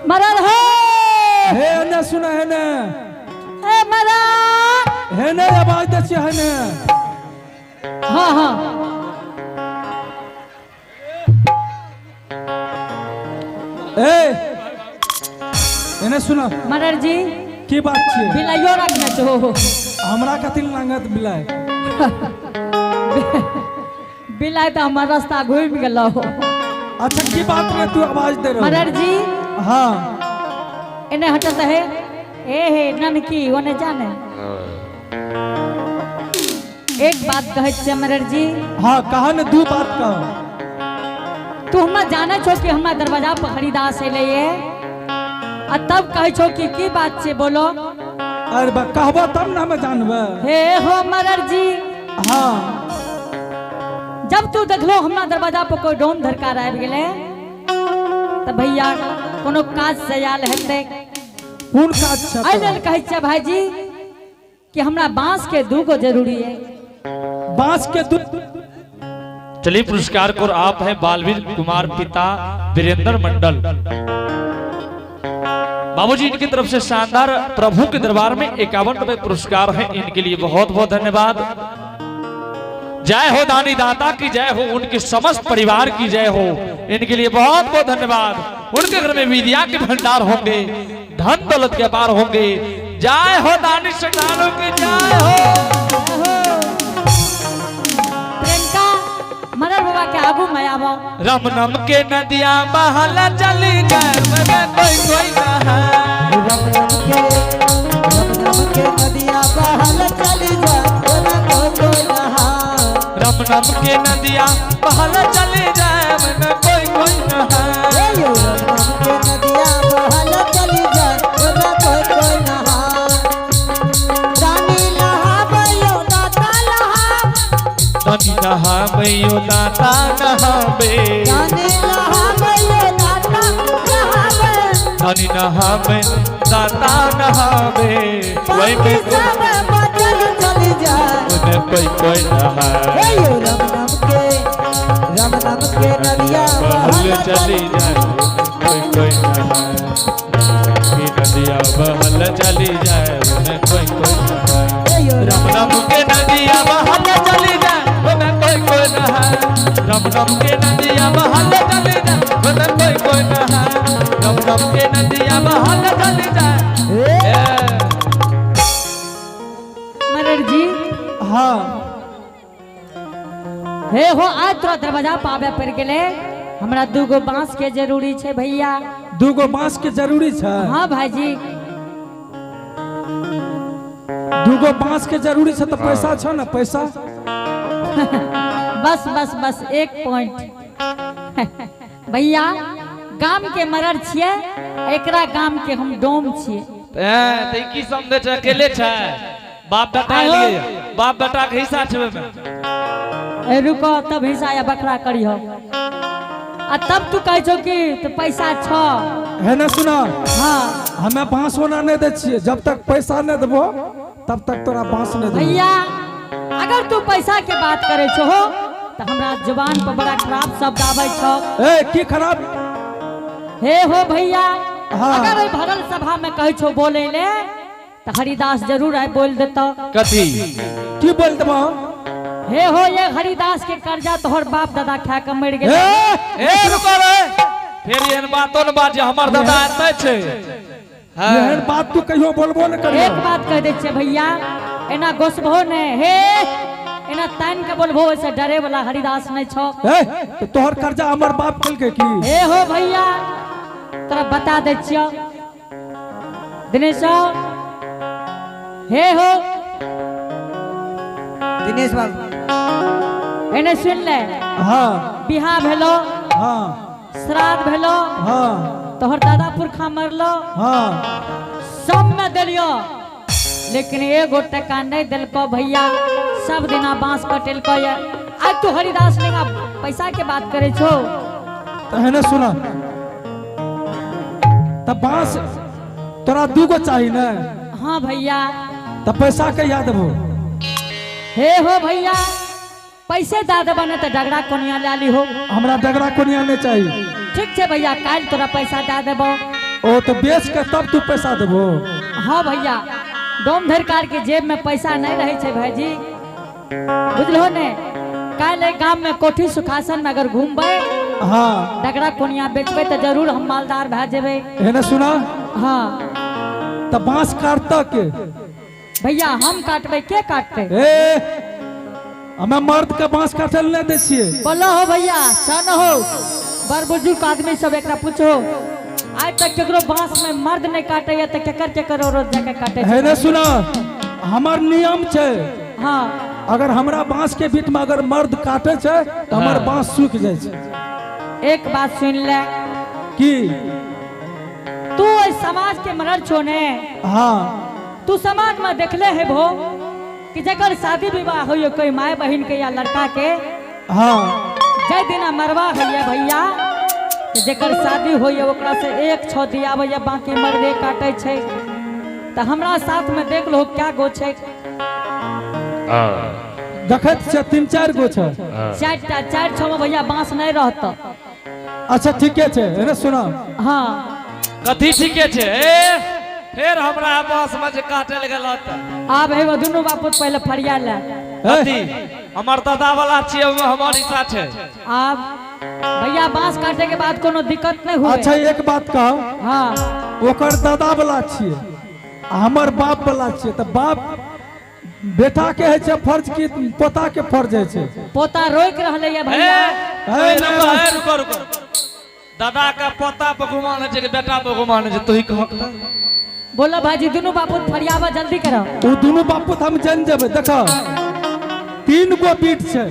मरल हो। हे ने सुना हे ने। ए मरल। हे ने आवाज दै छियै हे ने। हाँ हाँ। ए एने सुना। मरल जी। की बात छियै? बिलाइयो रखने छो। हमरा कथी लागत बिलाइ? बिलाइ तऽ हमर रास्ता घूमि गेलो। अच्छा की बात रे तू आवाज दे रहो? मरल जी। हाँ। एने हटत है। ए हे ननकी ओने जाने। एक बात कहै छियै मरल जी। हाँ कहा ने दू बात कह। तू हमरा जानै छो कि हमरा दरवाजा पर हरिदास एलै ये आ तब कहै छो कि की बात छै बोलो। अरे बा कहबो तब ना हम जानबै। हे हो मरल जी। हाँ। जब तू देखलो हमरा दरवाजा पर कोई डोम धरकार आबि गेलै तऽ भैया कोनो काज से आयल हेतै। कोन काज छै? एहि लेल कहै छियै भाईजी कि हमरा बांस के दूगो जरूरी है। बांस के दू। चलिए पुरस्कार को आप हैं बालवीर कुमार पिता वीरेंद्र मंडल बाबूजी इनकी तरफ से शानदार प्रभु के दरबार में 51 रुपए पुरस्कार है, इनके लिए बहुत बहुत धन्यवाद। जय हो दानी दाता की जय हो, उनके समस्त परिवार की जय हो, इनके लिए बहुत बहुत धन्यवाद। उनके घर में विद्या के भंडार होंगे, धन दौलत के अपार होंगे। जय हो दानी सटानों की जय हो। प्रियंका मदर बाबा के आगू में आबो। राम नाम के नदिया बहल चली जाए मगर कोई कोई नहा। राम नाम के, राम नाम के नदिया बहल चली जाए मगर कोई कोई नहा। राम नाम के नदिया बहल चली जाए मगर कोई कोई नहा। हे यो राम नाम के नदिया बहल चली जाए मगर कोई कोई नहा। दानी नहाबयो दाता नहा। दानी नहाबयो दाता नहाबे। दानी नहाबयो दाता नहाबे। दानी नहाबे दाता नहाबे। वही पापी में सब बचल चली जाए उन्हें कोई कोई नहा। हे यो राम नाम के, राम नाम के नदिया बहल बहल चली जाए कोई कोई नहा। की नदिया बहल चली जाए उन्हें कोई कोई नहा। हे यो राम नाम के नदिया बहल चली जाए उन्हें कोई कोई नहा। राम नाम के नदिया बहल चली जाए उन्हें कोई कोई नहा। राम नाम के नदिया बहल चली जाए। मरर जी। हाँ। हे हो आज तोरा दरवाजा पावे पड़ गेले। हमरा दूगो बांस के जरूरी छै भैया। दूगो बांस के जरूरी छै? हाँ भाईजी। दूगो बांस के जरूरी छै तो पैसा छौ ना पैसा? बस बस बस एक पॉइंट भैया। गाम के मरर छियै, एकरा गाम के हम डोम छियै। ते की समझे छै अकेले छै बाप बेटा एलियै बाप बेटा के हिस्सा छै ओहिमे। ए रुको तब हिस्सा या बखरा करियो आ तब तू कहै छौ कि तो पैसा छौ। है ना सुना। हाँ। हमें बांस होना नहीं दे छियै, जब तक पैसा नहीं देबो तब तक तोरा बांस नहीं देबो। भैया अगर तू पैसा के बात करे छो तो हमरा जुबान पर बड़ा खराब शब्द आबै छौ। ए की खराब? हे हो भैया। हाँ। अगर ओहि भरल सभा में कहै छौ बोले ले तो हरिदास जरूर आइ बोल देतौ। कथी की बोल देबो? हे हो ये हरिदास के कर्जा तोहर बाप दादा खा के मर गेल। ए ए रुको रे फिर एहन बातो न बाजे हमर दादा एतै छै। हाँ। एहन बात तू कहियो बोलबो न करियो। एक बात कह दै छियै भैया एना गोसबहो ने हे एना तान के बोलबो ऐसे डरे वाला हरिदास नहीं छौ। ए तो तोहर कर्जा हमर बाप केलकै की? हे हो भैया तोरा बता दै छियौ दिनेश हे हो दिनेश बाबू एने सुन ले। हाँ। बियाह भेलो। हाँ। श्राद्ध भेलो। हाँ। तोहर दादा पुरखा मरलो। हाँ। सब में देलियो लेकिन एगो टका नहीं दिलको भैया। सब दिना बांस कटेलको ये आज तू हरिदास लेगा पैसा के बात करे छो। तो है ना सुना तब बांस तोरा दूगो चाहिए ना? हाँ भैया। तब पैसा के याद देबो? हे हो भैया पैसे दा देबा ने तो डगरा कोनिया ला ली हो। हमरा डगरा कोनिया नहीं चाहिए। ठीक छै भैया काल्हि तोरा पैसा दा देबो। ओ तो बेच के तब तू पैसा देबो? हाँ भैया, डोम धरकार के जेब में पैसा नहीं रहे छे भाईजी, बुझलो ने? काल्हि गांव में कोठी सुखासन में अगर घूमबै, हाँ, डगरा कोनिया बेचबै तो जरूर हम मालदार भए जेबै। एने सुना। हाँ। तो बांस काटता के? भैया, हम काटबै, के काटतै? ए, हमें मर्द के बांस काटल नहीं दै छियै। बोलो हो भैया, सन हो, बड़ बुजुर्ग आदमी सब, एकरा पूछो, आइ तक केकरो बांस में मर्द नहीं काटैया तऽ केकर केकर औरत जाके काटे छै? है ने सुना, हमर नियम छै। हाँ। अगर हमरा बांस के बीच में अगर मर्द काटे छै तो हमर बांस सूख जाइ छै। एक बात सुन ले। की? तू एहि समाज के मरद छो ने? हाँ। तू समाज में देखले है भो कि जकर शादी विवाह होइयो कोई माय बहिन के या लड़का के, जय दिना मरवा होइए भैया, तऽ जेकर शादी होइए ओकरा से एक छो दियाबैया, बाकी मर्दे काटे छै। तऽ हमरा साथ में देख लो क्या गो छै। देखैत छै, तीन चारि गो छै। चारिटा, चारि छो में भैया बांस नहीं रहत। अच्छा, ठीके छै, एने सुना। हाँ। कथी ठीके छै? ए, फेर हमरा बांस में जे काटे गेल तऽ आब हे दुनू बापूत पहले फरिया ले। कथी? हमर दादा वाला छियै, ओहिमे हमर हिस्सा छै। आब भैया बांस काटे के बाद कोनो दिक्कत नहीं हुए। अच्छा, एक बात कहो। हाँ। ओकर दादा वाला छियै आ हमर बाप वाला छियै, तऽ बाप बेटा के होइ छै फर्ज की पोता के फर्ज होइ छै? पोता रोक रहले ये ए, भैया। ए, रुको, ए, रुको रुको। दादा के पोता पर गुमान होइ छै कि बेटा पर गुमान होइ छै, तू ही कहक तऽ। बोला भाजी, दुनू बापूत फरियावा, जल्दी करो। ओ दुनू बापू तऽ हम जान जेबै। देख, तीन गो बीट छै।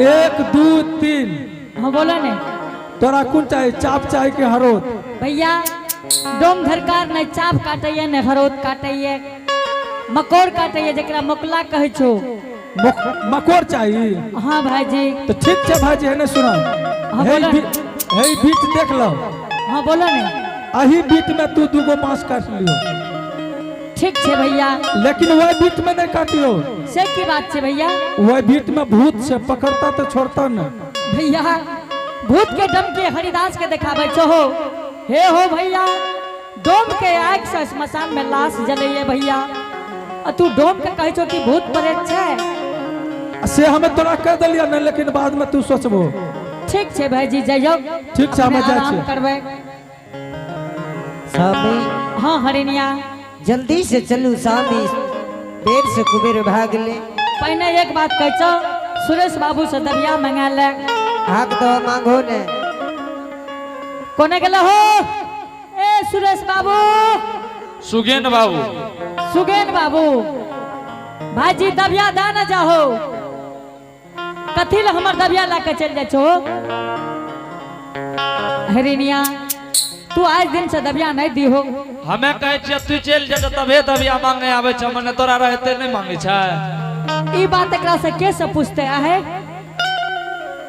1, 2, 3। हाँ, बोला ने। तोरा कोन चाही, चाप चाही कि हरोद? भैया, डोम धरकार नहीं चाप काटैये ने हरोद काटैये, मकोड़ काटैये, जकरा मोकला कहै छो। मकोड़ चाही? हाँ भाईजी। तऽ ठीक छै भाईजी, है ने सुना। हाँ, हे। बोला। हे, बीट देख लो। हाँ, बोला ने। अही बीट में तू दूगो बांस काट लियो। ठीक छै भैया। लेकिन वह बीट में नहीं काटियो। से की बात छै भैया? वह बीट में भूत से पकड़ता तो छोड़ता न। भैया, भूत के डम के हरिदास के देखाबै छो? हे हो भैया, डोम के आगि से श्मशान में लाश जलैये भैया, आ तू डोम के कहै छो कि भूत प्रेत छै? से हमें तोरा कह दिलिया नहीं, लेकिन बाद में तू सोचबो। ठीक छै भाईजी, जइयौ। ठीक छै, हमे अपने जाइ आराम छियै। करबै। स्वामी। हाँ हरिनिया। जल्दी से चलू स्वामी, बेर से कुबेर भाग ले। पहिने एक बात कहै छौ, सुरेश बाबू से दबिया मंगा ले। हाक दो, मांगो ने। कोने गेल हो? ए सुरेश बाबू। सुगेन बाबू। सुगेन बाबू, भाईजी, दबिया दा न जाहो। कथी ले हमर दबिया ला के चलि जाइ छो? हरिनिया, तू आज दिन से दबिया नहीं दी हो। हमे कहै छियै तू चलि जा, तबे दबिया मांगे आबै छै, मने तोरा रहते नहीं मांगे छै। ई बात एकरा से के से पूछते आहे?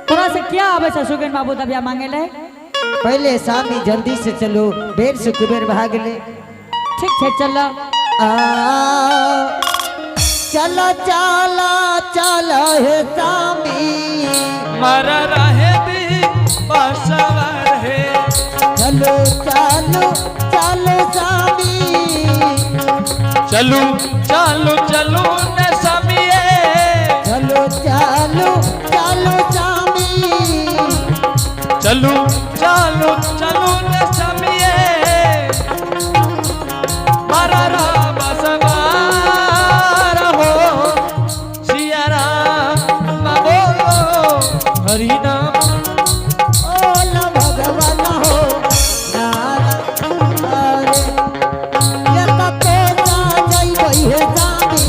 तोरा से क्या आबै छै सुगेन बाबू दबिया मांगे ले? पहले स्वामी जल्दी से चलो, बेर से कुबेर भाग ले। ठीक छै, चल। आ चलो, चलो चलो हे स्वामी। मर रहे दी बसवर हे। चलो चलो चलो स्वामी। चलू चलू चलू ने समिए। चलो चलो चलो स्वामी। चलू चलू चलू ने समिए, मर बसवार हो, सिया राम बोलो हरि नाम। ओला भगवान हो नारायण, ये तो कोसा जइबै हे स्वामी।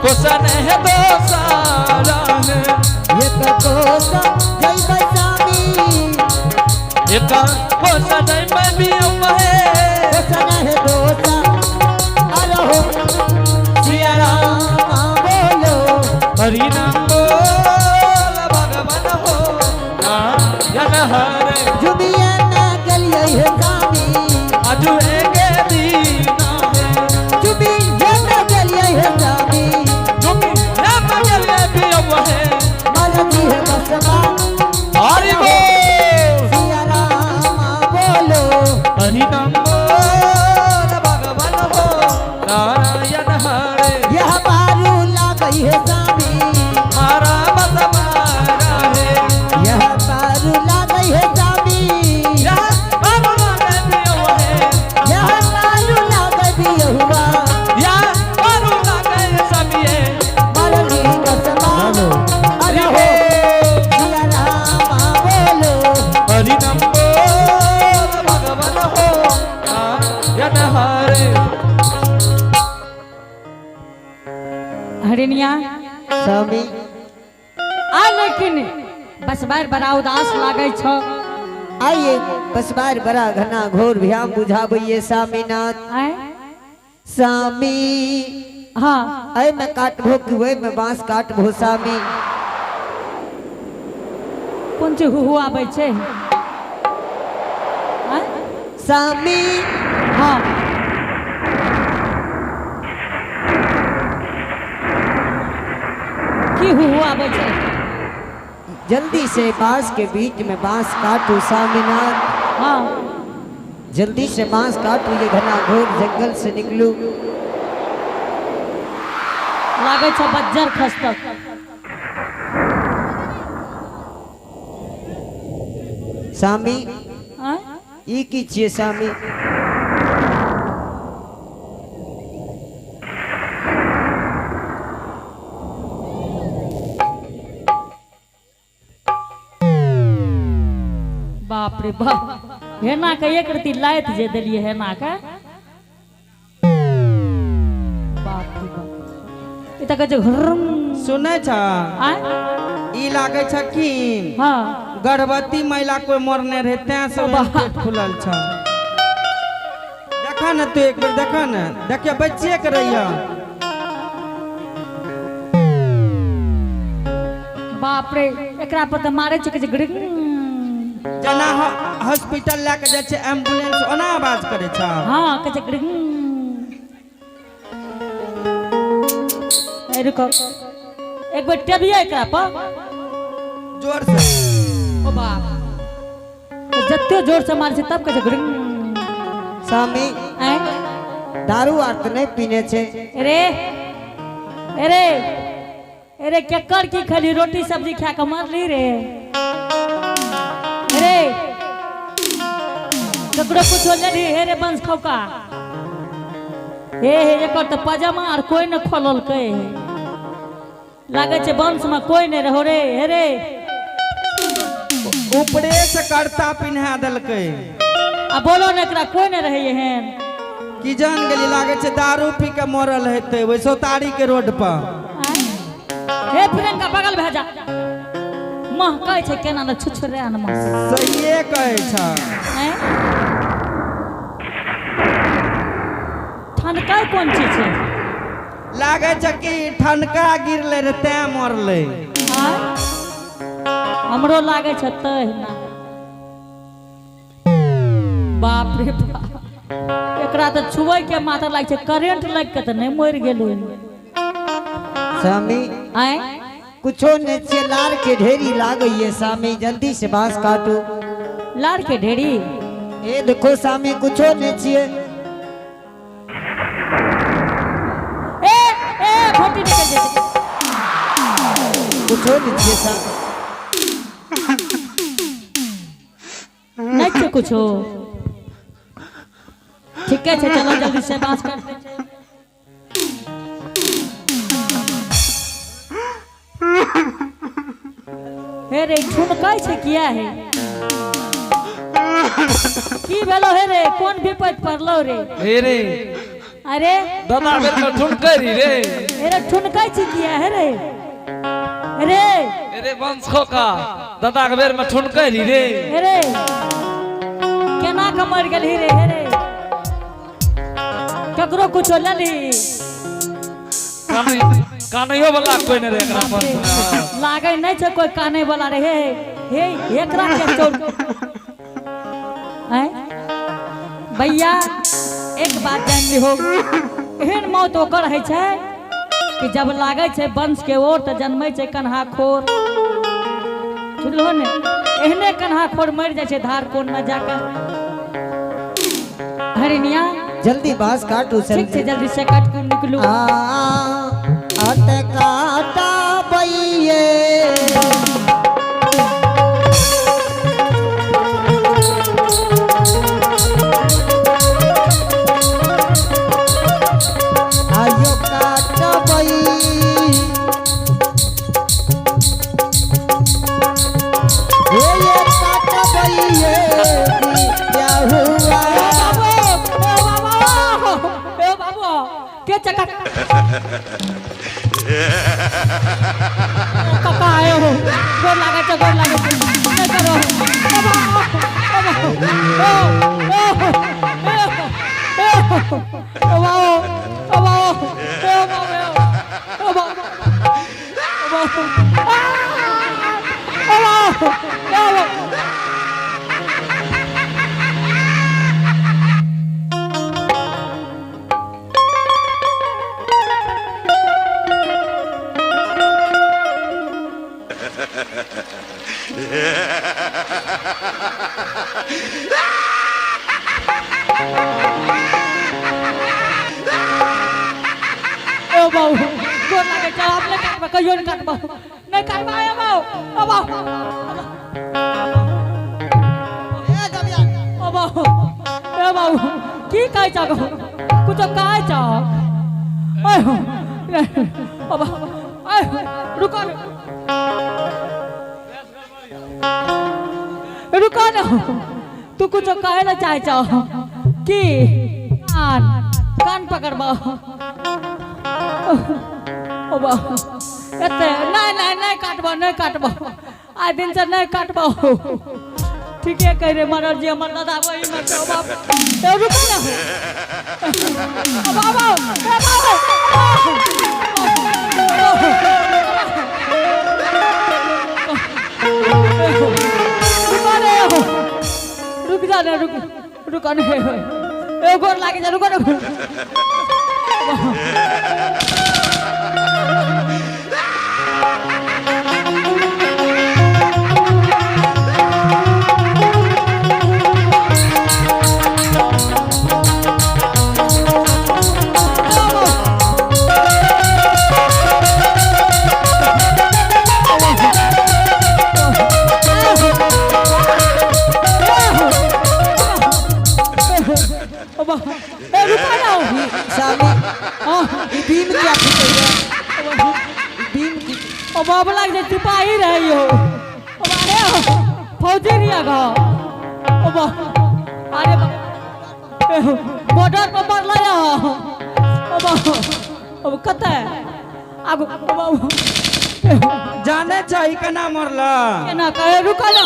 कोसन है दोसारा है। ये तो कोसा जइबै स्वामी। एक कोसन में भी है। कोसा है दोसा अरे हो, सिया राम राम बोलो हरि नाम बोल भगवान हो नारायण हरे। जुबिया ना गलियै हे स्वामी। अजु एके दीना है। जुबिया ना गलियै हे स्वामी। तुम ये बगल भी है। मरजी है बसवा। हरि बोल। सिया राम बोलो। हरि नाम बोल भगवान हो नारायण हरे। यह पारू लागई है स्वामी, मारा बसवारा है। यह पारू लागई है स्वामी, यह पारू लागे बियहुआ है। यह पारू लागई बियहुआ। यह पारू लागे समिये। मरली कसबा अरे हो सिया रामा बोलो। हरि नाम बोल भगवान हो नारायण हरे। हरिणिया स्वामी आ लेकिन बस बार बड़ा उदास लागै छौ। आइए बसबार बड़ा घना घोर भ्याम बुझाबैये स्वामीनाथ। आय स्वामी हाँ ऐ में काटभो कि वह में बांस काटभो स्वामी। कोन चीज हुहु आबै छै? आय? स्वामी हाँ की हुहु आबै छै? जल्दी से बांस के बीच में बांस काटू स्वामीनाथ। हाँ जल्दी से बांस काटू, ये घना घोर जंगल से निकलू। लागै छै बज्जर खसतक। स्वामी आय? ई की छियै स्वामी? बाप रे बाप, हेना के एक रति लायत जे देलिए हेना के, बाप रे बाप, ई त कहै छै घुर्रम। सुनै छ? आय? ई लागै छ कि हाँ गर्भवती महिला कोई मरने रहे तैं से ओ बाप। पेट फूलल छ। देखा न तू एक बेर देखा न, देखिए बच्चे के रहिया। बाप रे, एकरा पर त मारे छै कहै छै घुर्रम। जेना हॉस्पिटल लए के जाइ छै एम्बुलेंस ओना आवाज करै छ। हाँ कहै छै घुर्रम। ए रुको एक बेर टेबियै एकरा पर जोर से। ओ बाप, तो जते जोर से मारे छै तब कहै छै घुर्रम। स्वामी आय? दारू आर तऽ नहि पीने छै। अरे अरे अरे केकर की खाली रोटी सब्जी खा के मरली रे? अरे ककरो कुछो लेली हे रे बंश खौका? हे हे एकर तऽ पजामा आर कोई न खोललकै हे, लागै छै वंश में कोई नहीं रहो रे। हे रे ऊपरे से करता पिन्हा देलकै। आ बोलो ने एकरा कोई नहीं रहे एहन। की जान गेली, लागै छै दारू पी के मरल हेतै ओहि सौतारी के रोड पर। आय? हे प्रियंका बगल भए जा, महकै छै केना ने छुछुरे न मह। सहिए कहै छ। आँय? ठनकै कोन चीज छै? लागै छै कि ठनका गिरलै रे तैं मरलै। आँय? हमरो लागै छै तहिना। बाप रे बाप, एकरा तऽ छुबै के मात्र लागै छै करेंट लागि के तऽ नहि मरि गेलै। स्वामी आँय? कुछो नहि छियै, लार के ढेरी लागैये स्वामी, जल्दी से बांस काटू। लार के ढेरी? ए देखो स्वामी कुछो नहि छियै। ए ए भोटी निकल जेतै। कुछो नहि छियै स्वामी। नहि छै कुछो। ठीके छै, चलो जल्दी से बांस काट दै छै। हे रे ठुनकै छै किया हे? की भेलो हे रे? कोन विपत पड़लो रे? हे रे अरे दादा बेर में ठुनकै रही रे। हे रे ठुनकै छै किया हे रे? रे अरे वंश खोका दादा के बेर में ठुनकै रही रे। हे रे केना के मरि गेलही रे? हे रे ककरो कुछो लेली? कानैयो वाला कोई नहीं रे एकरा पर। लागै नहीं छै कोई काने वाला रे। हे हे एकरा के चोर आँय? भैया एक बात जान लिहो, एहन मौत ओकर होइ छै कि जब लागै छै वंश के ओर तऽ जन्मै छै कन्हा खोर। सुनलहो ने? एहने कन्हा खोर मरि जाइ छै धार कोन में जाके। हरिनिया। जल्दी बांस काटू। ठीक छै, जल्दी से काट के निकलू। आ अत काटा बइये। आयो काटबई, हे ये काटबई ये क्या हुआ? बाबू, ए बाबू, ए बाबू, के चक्का काका आयो हो, गोर लागे छै, गोर लागे छै, नहीं करो बाबा, बाबा, ओ ओ ए ओ बाबू, ओ बाबू, ए बाबू, ओ बाबू, ओ बाबू, ओ बाबू, ओ बाबू। ओ बाबू, गोर लागे छै, आप नहीं काटबा, कहियो नहीं काटबा, नहीं काटबा। ए बाबू, ओ बाबू, ओ बाबू, ए बाबू, की कहै छौ? कुछो कहै छौ? ओए हो, ओ बाबू, ओए रुको रुको न, तू कुछो कहे ला चाहे छौ की? कान कान पकड़बा। ओ बाबू, एते नहीं नहीं नहीं काटबो, नहीं काटबो, आइ दिन से नहीं काटबो। ठीके कह रे मरर जी, हमर दादा वही में छौ बाप। ए रुको ना, ओ बाबू, ए बाबू, रुको रे, रुक जा रे, रुक रुको ने, ए गोर लागे जा, रुको ने। ओ बाबू, ए रुको ना। सामी। हाँ। ई बीम क्या फुटैया बीम की? ओ बाबू, लाग जे सिपाही रहे हो। ओ अरे हो, फौजी रिया गो। ओ बा, अरे बा, ए हो, बॉर्डर पर मरला या हो। ओ बा, ओ कते आगू? ओ बाबू, ए हो, जाने चाही केना मरला? केना कहे? रुको ना।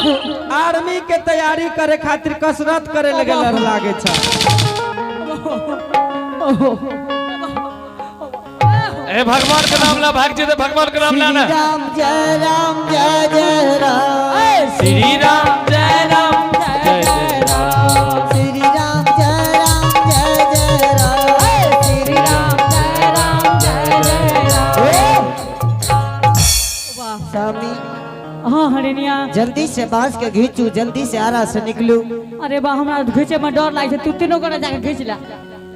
आर्मी के तैयारी करे खातिर कसरत करे लगे लागे छै। ओहो। ए भगवान के नाम ला, भाग जेते, भगवान के नाम श्री ला ना। राम जय राम जय जय राम। श्री राम जय राम जय जय राम। श्री राम जय राम जय जय राम। श्री राम जय राम जय जय राम। वाह। स्वामी। हाँ हरिनिया। जल्दी से बांस के घींचू, जल्दी से आरा से निकलू। अरे बा, हमरा घीचे में डर लागे छै, तू तीनों गोरा जाके घीच ला।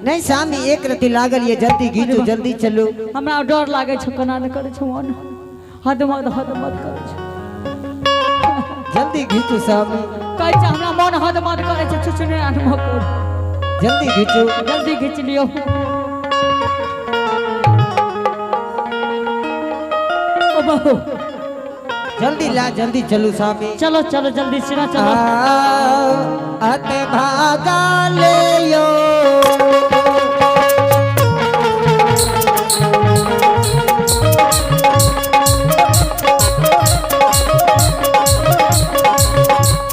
नहीं स्वामी, एक रति लागल ये, जल्दी घींचू, जल्दी चलू। हमरा डर लागे छै, कोना नहि करै छै, मन हद मद हद मद करै छै। जल्दी घींचू स्वामी। कहै छै हमरा मन हद मद करै छै, छुछुने अनुभव कर। जल्दी घींचू। जल्दी घीच लियौ। ओ बहू। जल्दी ला, जल्दी चलू स्वामी। चलो चलो, जल्दी सिरा चलो। अत भागा ले यो।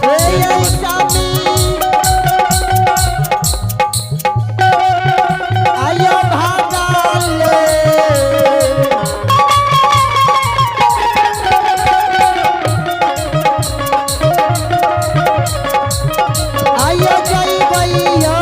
ए ये स्वामी, आयो भागा ले। आयो जइबैयो।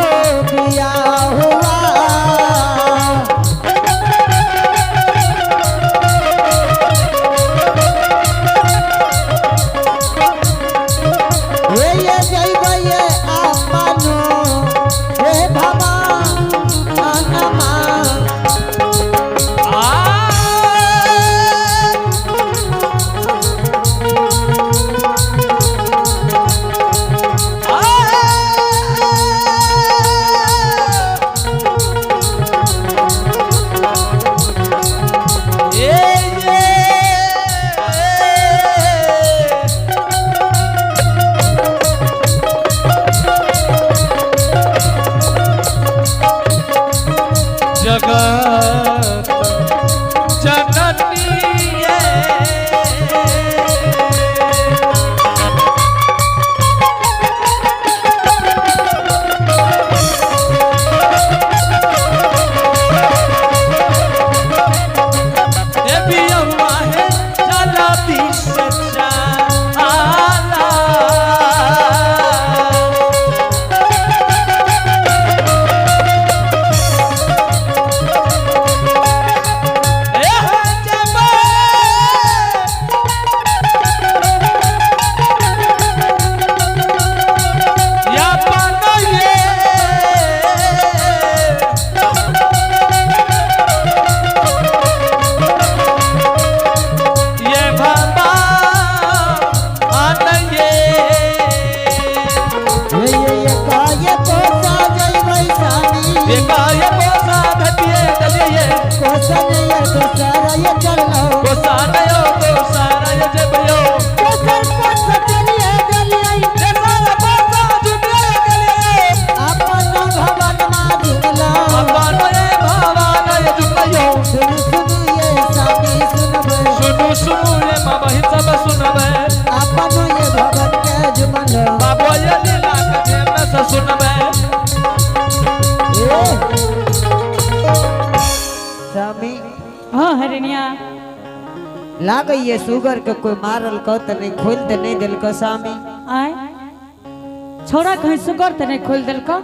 जगत जननी ए पियहुआ है चला सच्चा आला। ए जबे या पानये ये बाबा आनये ये ये ये काय कोसा जइबै सामी ये काय कोसा धतिये दलिये कोसन ये दोसर ये चलो कोसा नयो कोसा नय जबयो दोसर कोस चलिए चलिए ये सारा कोसा जुटे गलिये अपन भवन मा झुमला अपन ये भावा नय जुटयो सुन सुन ये सामी सुनबै सुनु सुनु ये बाबा ही सब सुनबे अपन ये भवन के झुमला बाबा ये लीला के में से सुनबे ए सामी हाँ हरिणिया लागैये सुगर के कोई मारल को त नहीं खोल त नहीं दिल को सामी आय छोरा कहीं सुगर त नहीं खोल देलको।